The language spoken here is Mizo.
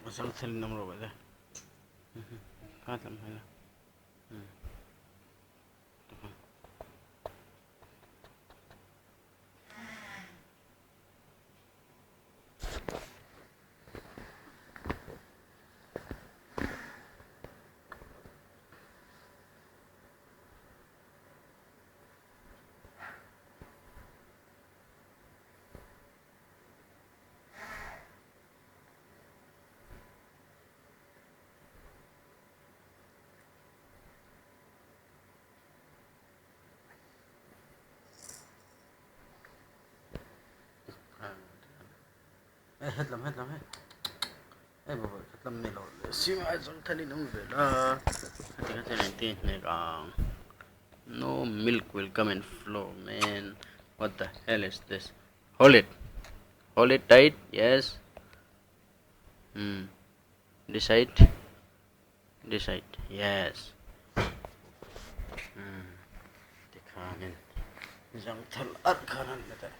Zangthalin awm rawh le. Kha tlam hmel a. Hetlam hetlam hei hei bawk hetlam ni lo sima zangthalin awm ve la heti kha chuan engtin hnek ang no milk will come and flow man what the hell is this hold it hold it tight yes hmm this side this side yes hmm tikhanin zangthal arh khan an hmet a.